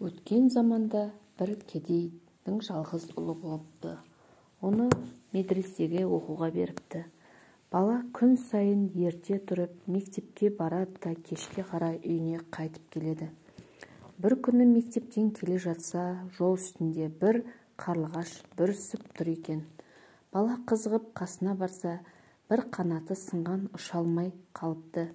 Өткен заманда бір кедейдің жалғыз ұлы болыпты. Оны медресеге оқуға беріпті. Бала күн сайын ерте тұрып мектепке барады да кешке қарай үйіне қайтып келеді. Бір күні мектептен келе жатса, жол үстінде бір қарлығаш бүрісіп тұр екен. Бала қызығып қасына барса, бір қанаты сынған, ұша алмай қалыпты.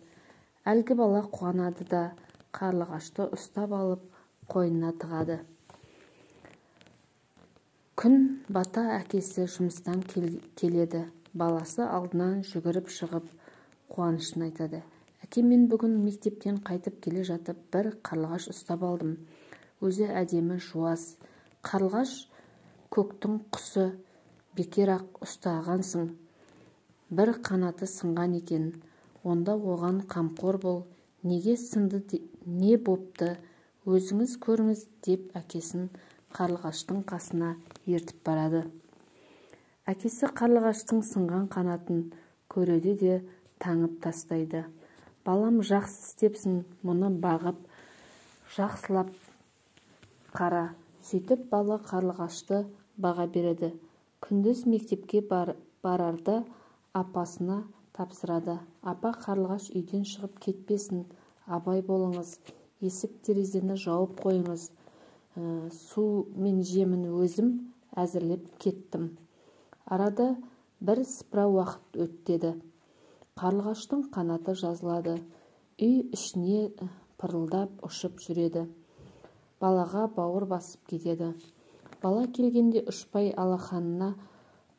Әлгі бала қуанады да қарлығашты ұстап алып қойнына тығады. Күн бата әкесі жұмыстан келеді. Баласы алдынан жүгіріп шығып қуанышын айтады. Әке, мен бүгін мектептен қайтып келе жатып бір қарлығаш ұстап алдым. Өзі әдемі жуас. Қарлығаш көктің құсы, бекер-ақ ұстағансың. Бір қанаты сынған екен. Онда оған қамқор бол. Неге сынды, не бопты? Өзіңіз көріңіз, деп әкесін қарлығаштың қасына ертіп барады. Әкесі қарлығаштың сынған қанатын көреді де таңып тастайды. Балам, жақсы істепсің, мұны бағып, жақсылап қара. Сөйтіп бала қарлығашты баға береді. Күндіз мектепке барарда апасына тапсырады. Апа, қарлығаш үйден шығып кетпесін, абай болыңыз, есік терезені жауып қойыңыз, су мен жемін өзім әзірлеп кеттім. Арада бір сыпыра уақыт өтеді. Қарлығаштың қанаты жазылады. Үй ішіне пырылдап ұшып жүреді. Балаға бауыр басып кетеді. Бала келгенде ұшпай алақанына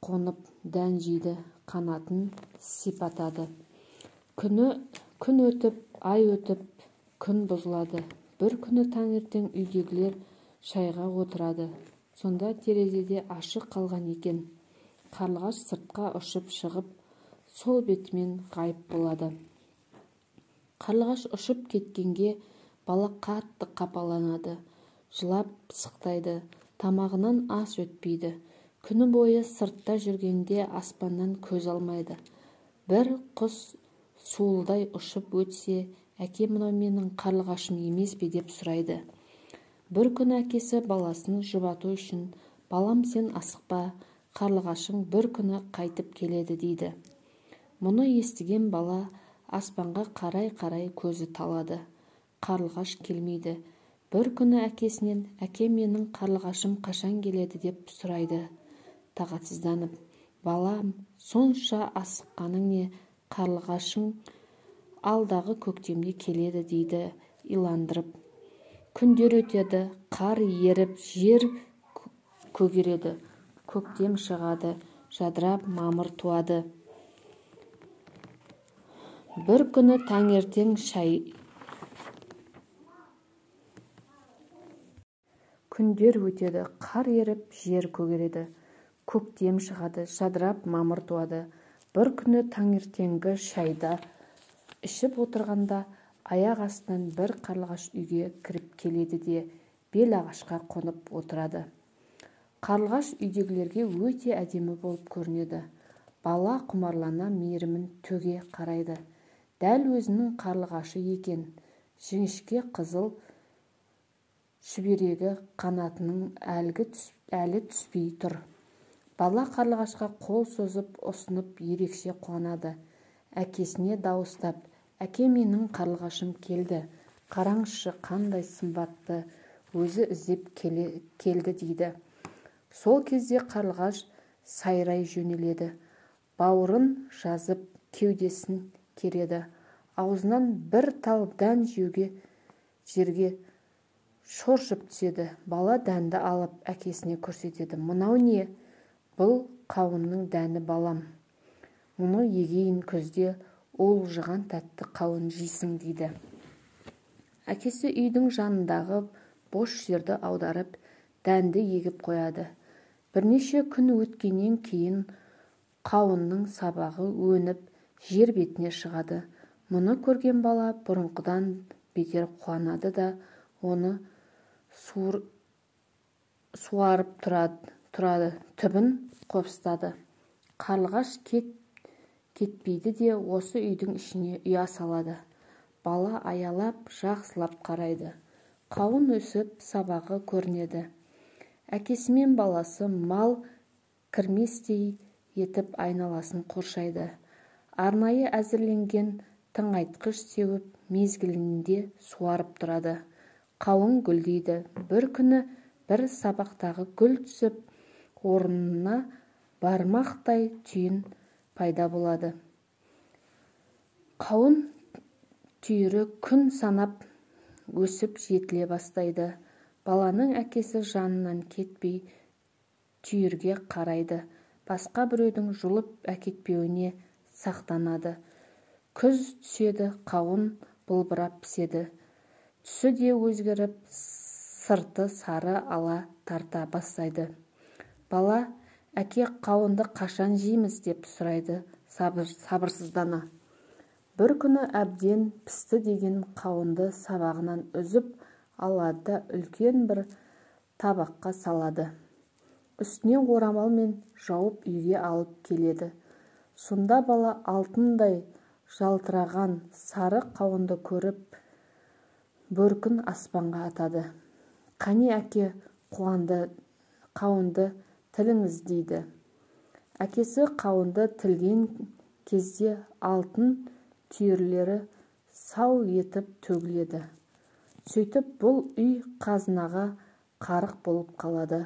қонып дән жейді, қанатын сипатады. Күн өтіп, ай өтіп, күн бұзылады. Бір күні таңертең үйдегілер шайға отырады. Сонда терезеде ашық қалған екен. Қарлығаш сыртқа ұшып шығып, сол бетімен ғайып болады. Қарлығаш ұшып кеткенге бала қатты қапаланады, жылап сықтайды, тамағынан ас өтпейді. Күні бойы сыртта жүргенде аспаннан көз алмайды. Бір құс суылдай ұшып өтсе, әке, мынау менің қарлығашым емес пе, деп сұрайды. Бір күні әкесі баласын жұбату үшін, балам, сен асықпа, қарлығашың бір күні қайтып келеді, дейді. Мұны естіген бала аспанға қарай-қарай көзі талады. Қарлығаш келмейді. Бір күні әкесінен, әке, менің қарлығашым қашан келеді, деп сұрайды тағатсызданып. Балам, сонша асыққаның не, қарлығашың алдағы көктемде келеді, дейді иландырып. Күндер өтеді, қар еріп, жер көгереді, көктем шығады, жадырап мамыр туады. Бір күні таңертең шай Күндер өтеді, қар еріп, жер көгереді, көктем шығады, жадырап мамыр туады. Бір күні таңертеңгі шайды ішіп отырғанда аяқ астынан бір қарлығаш үйге кіріп келеді де бел ағашқа қонып отырады. Қарлығаш үйдегілерге өте әдемі болып көрінеді. Бала құмарлана мейірімін төге қарайды. Дәл өзінің қарлығашы екен. Жіңішке қызыл шүберегі қанатының әлі түспей тұр. Бала қарлығашқа қол созып ұсынып ерекше қуанады. Әкесіне дауыстап, әке, менің қарлығашым келді, қараңызшы, қандай сымбатты, өзі іздеп келді, дейді. Сол кезде қарлығаш сайрай жөнеледі. Бауырын жазып, кеудесін кереді. Аузынан бір тал дән жерге шоршып түседі. Бала дәнді алып әкесіне көрсетеді. Мынау не? Бұл қауынның дәні, балам. Мұны егейін, күзде уылжыған тәтті қауын жейсің, дейді. Әкесі үйдің жанындағы бос жерді аударып, дәнді егіп қояды. Бірнеше күн өткеннен кейін қауынның сабағы өніп, жер бетіне шығады. Мұны көрген бала бұрынғыдан бетер қуанады да, оны суарып тұрады, түбін қопсытады. Қарлығаш кетпейді де осы үйдің ішіне ұя салады. Бала аялап, жақсылап қарайды. Қауын өсіп, сабағы көрінеді. Әкесі мен баласы мал кірместей етіп айналасын қоршайды. Арнайы әзірленген тыңайтқыш сеуіп, мезгілінде суарып тұрады. Қауын гүлдейді. Бір күні бір сабақтағы гүл түсіп, орнына бармақтай түйін пайда болады. Қауын түйірі күн санап өсіп жетіле бастайды. Баланың әкесі жанынан кетпей түйірге қарайды. Басқа біреудің жұлып әкетпеуіне сақтанады. Күз түседі, қауын былбырап піседі. Түсі де өзгеріп, сырты сары ала тарта бастайды. Бала, әке, қауынды қашан жейміз деп сұрайды сабырсыздана. Бір күні әбден пісті деген қауынды сабағынан үзіп алады да үлкен бір табаққа салады. Үстіне орамалмен жауып үйге алып келеді. Сонда бала алтындай жалтыраған сары қауынды көріп, бөркін аспанға атады. Қане, әке, қауынды тіліңіз дейді. Әкесі қауынды тілген кезде алтын түйірлері сау етіп төгіледі. Сөйтіп бұл үй қазынаға қарық болып қалады.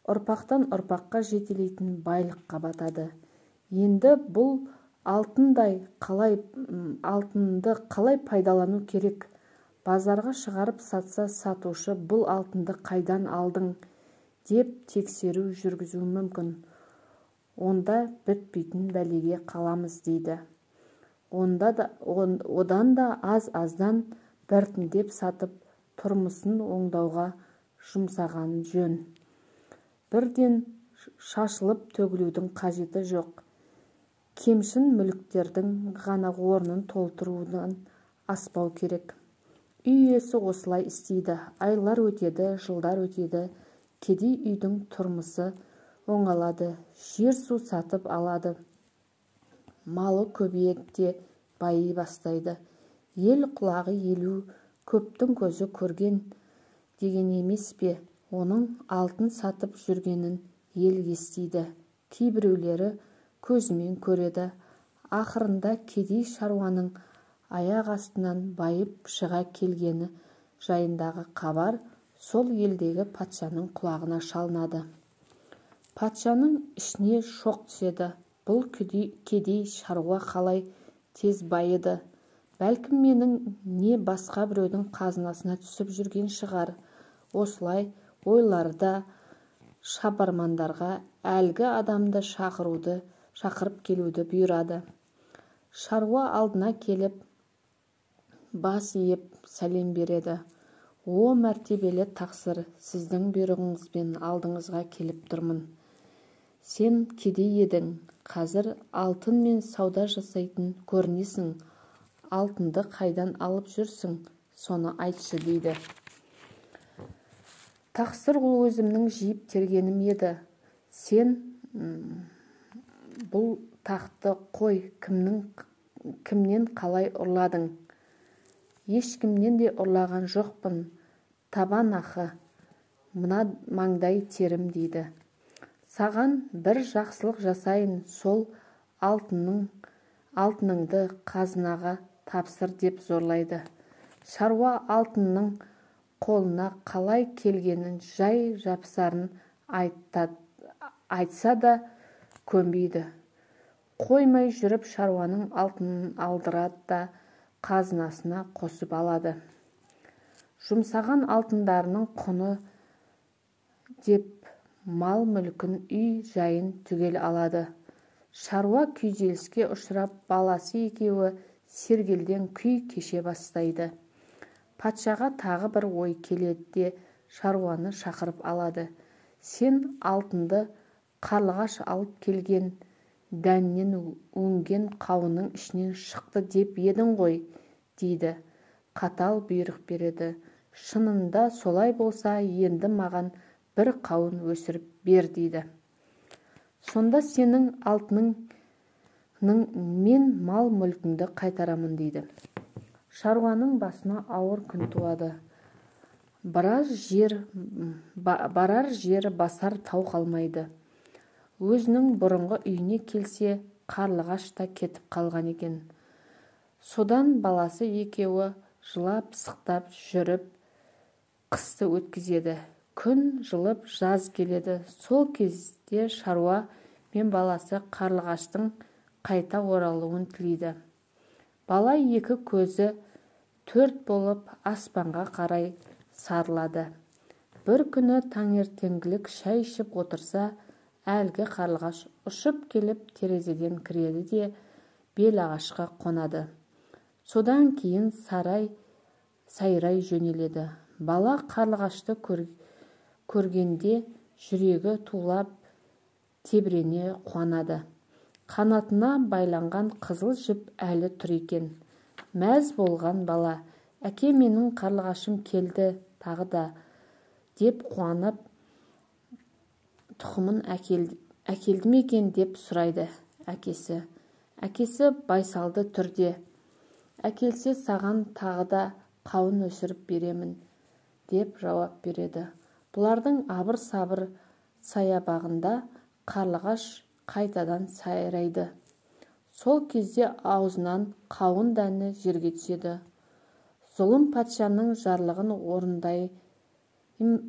Ұрпақтан ұрпаққа жетелейтін байлыққа батады. Енді бұл алтынды қалай пайдалану керек? Базарға шығарып сатса, сатушы бұл алтынды қайдан алдың деп тексеру жүргізуі мүмкін. Онда бітпейтін бәлеге қаламыз дейді. Одан да аз-аздан біртіндеп сатып, тұрмысын оңдауға жұмсаған жөн. Бірден шашылып төгілудің қажеті жоқ. Кемшін мүліктердің ғана орнын толтырудан аспау керек. Үй иесі осылай істейді. Айлар өтеді, жылдар өтеді. Кедей үйдің тұрмысы оңалады. Жер-су сатып алады. Малы көбейеді де байи бастайды. Ел құлағы елу, көптің көзі көрген деген емес пе? Оның алтын сатып жүргенін ел естиді. Кейбіреулері көзімен көреді. Ақырында кедей шаруаның аяқ астынан байып шыға келгені жайындағы хабар сол елдегі патшаның құлағына шалынады. Патшаның ішіне шоқ түседі. Бұл кедей шаруа қалай тез байыды? Бәлкім менің не басқа біреудің қазынасына түсіп жүрген шығар. Осылай ойларда шабармандарға әлгі адамды шақырып келуді бұйырады. Шаруа алдына келіп, бас иіп сәлем береді. О, мәртебелі тақсыр, сіздің бұйрығыңызбен алдыңызға келіп тұрмын. Сен кедей едің, қазір алтынмен сауда жасайтын көрінесің. Алтынды қайдан алып жүрсің, соны айтшы дейді. Тақсыр, ол өзімнің жиып тергенім еді. Сен бұл тақты қой, кімнен қалай ұрладың? Ешкімнен де ұрлаған жоқпын. Табан ақы, мына маңдай терім дейді. Саған бір жақсылық жасайын, сол алтыныңды қазынаға тапсыр деп зорлайды. Шаруа алтынның қолына қалай келгенін, жай жапсарын айтса да көнбейді. Қоймай жүріп шаруаның алтынын алдырады да қазынасына қосып алады. Жұмсаған алтындарының құны деп мал мүлкін, үй жайын түгел алады. Шаруа күйзеліске ұшырап, баласы екеуі сергелден күй кеше бастайды. Патшаға тағы бір ой келеді де шаруаны шақырып алады. Сен алтынды қарлығаш алып келген дәннен өнген қауынның ішінен шықты деп едің ғой, дейді. Қатал бұйрық береді. Шынында солай болса, енді маған бір қауын өсіріп бер, дейді. Сонда сенің алтының мен мал мүлкіңді қайтарамын, дейді. Шаруаның басына ауыр күн туады. Барар жер басар тау қалмайды. Өзінің бұрынғы үйіне келсе, қарлығаш та кетіп қалған екен. Содан баласы екеуі жылап-сықтап жүріп қысты өткізеді. Күн жылып жаз келеді. Сол кезде шаруа мен баласы қарлығаштың қайта оралуын тілейді. Бала екі көзі төрт болып аспанға қарай сарылады. Бір күні таңертеңгілік шай ішіп отырса, әлгі қарлығаш ұшып келіп терезеден кіреді де бел ағашқа қонады. Содан кейін сайрай жөнеледі. Бала қарлығашты көргенде жүрегі тулап тебірене қуанады. Қанатына байланған қызыл жіп әлі тұр екен. Мәз болған бала, әке, менің қарлығашым келді тағы да, деп қуанып, тұқымын әкелді ме екен деп сұрайды әкесі. Әкесі байсалды түрде, әкелсе саған тағы да қауын өсіріп беремін, деп жауап береді. Бұлардың абыр-сабыр саябағында қарлығаш қайтадан сайрайды. Сол кезде аузынан қауын дәні жерге түседі. Зұлым патшаның жарлығын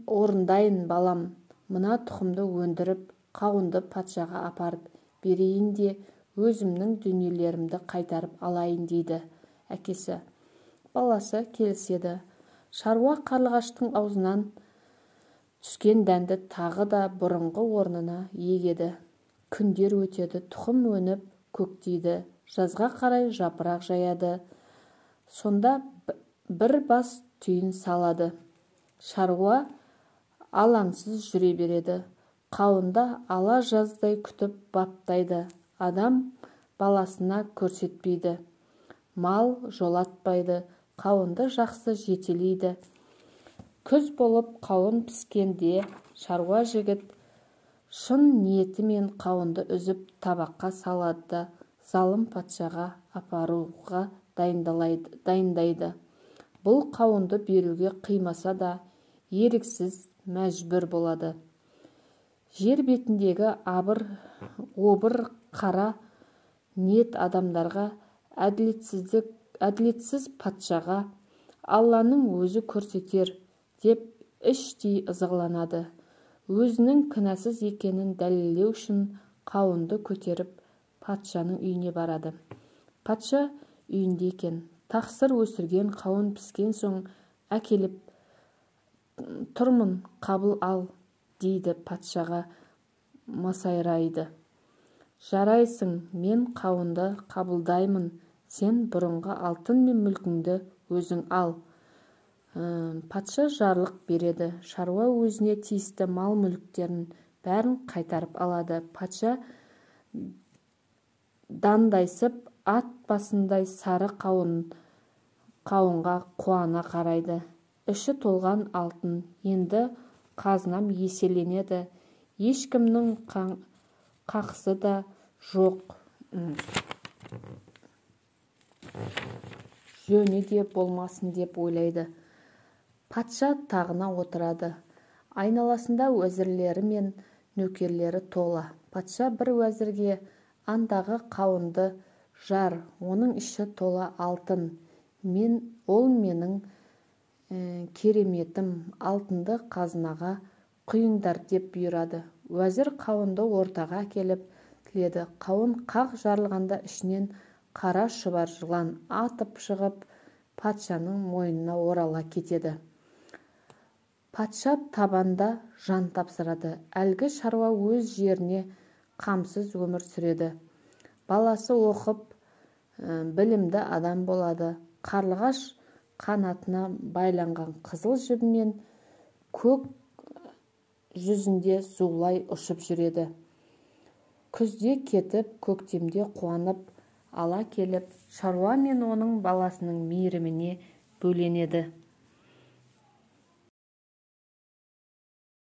орындайын, балам, мына тұқымды өндіріп, қауынды патшаға апарып берейін де, өзімнің дүниелерімді қайтарып алайын, дейді әкесі. Баласы келіседі. Шаруа қарлығаштың аузынан түскен дәнді тағы да бұрынғы орнына егеді. Күндер өтеді, тұқым өніп көктейді, жазға қарай жапырақ жаяды. Сонда бір бас түйін салады. Шаруа алаңсыз жүре береді. Қауынды ала жаздай күтіп баптайды. Адам баласына көрсетпейді. Мал жолатпайды. Қауынды жақсы жетелейді. Күз болып қауын піскенде шаруа жігіт шын ниетімен қауынды үзіп табаққа салады да залым патшаға апаруға дайындайды. Бұл қауынды беруге қимаса да еріксіз мәжбүр болады. Жер бетіндегі обыр қара ниет адамдарға, әділетсіз патшаға Алланың өзі көрсетер деп іштей ызғыланады. Өзінің кінәсіз екенін дәлелдеу үшін қауынды көтеріп патшаның үйіне барады. Патша үйінде екен. Тақсыр, өсірген қауын піскен соң әкеліп тұрмын, қабыл ал, дейді патшаға масайрайды. Жарайсың, мен қауынды қабылдаймын, сен бұрынғы алтын мен мүлкіңді өзің ал. Патша жарлық береді. Шаруа өзіне тиісті мал мүліктерін бәрін қайтарып алады. Патша дандайсып, ат басындай сары қауынға қуана қарайды. Іші толған алтын, енді қазынам еселенеді. Ешкімнің қақысы да жоқ, жөні де болмасын деп ойлайды. Патша тағына отырады. Айналасында уәзірлері мен нөкерлері тола. Патша бір уәзірге, андағы қауынды жар, оның іші тола алтын. Ол менің кереметім, алтынды қазынаға құйыңдар, деп бұйырады. Уәзір қауынды ортаға әкеліп тіледі. Қауын қақ жарылғанда ішінен қара шұбар жылан атып шығып, патшаның мойнына орала кетеді. Патша табанда жан тапсырады. Әлгі шаруа өз жеріне қамсыз өмір сүреді. Баласы оқып, білімді адам болады. Қарлығаш қанатына байланған қызыл жібімен көк жүзінде зулай ұшып жүреді. Күзде кетіп, көктемде қуанып ала келіп, шаруа мен оның баласының мейіріміне бөленеді.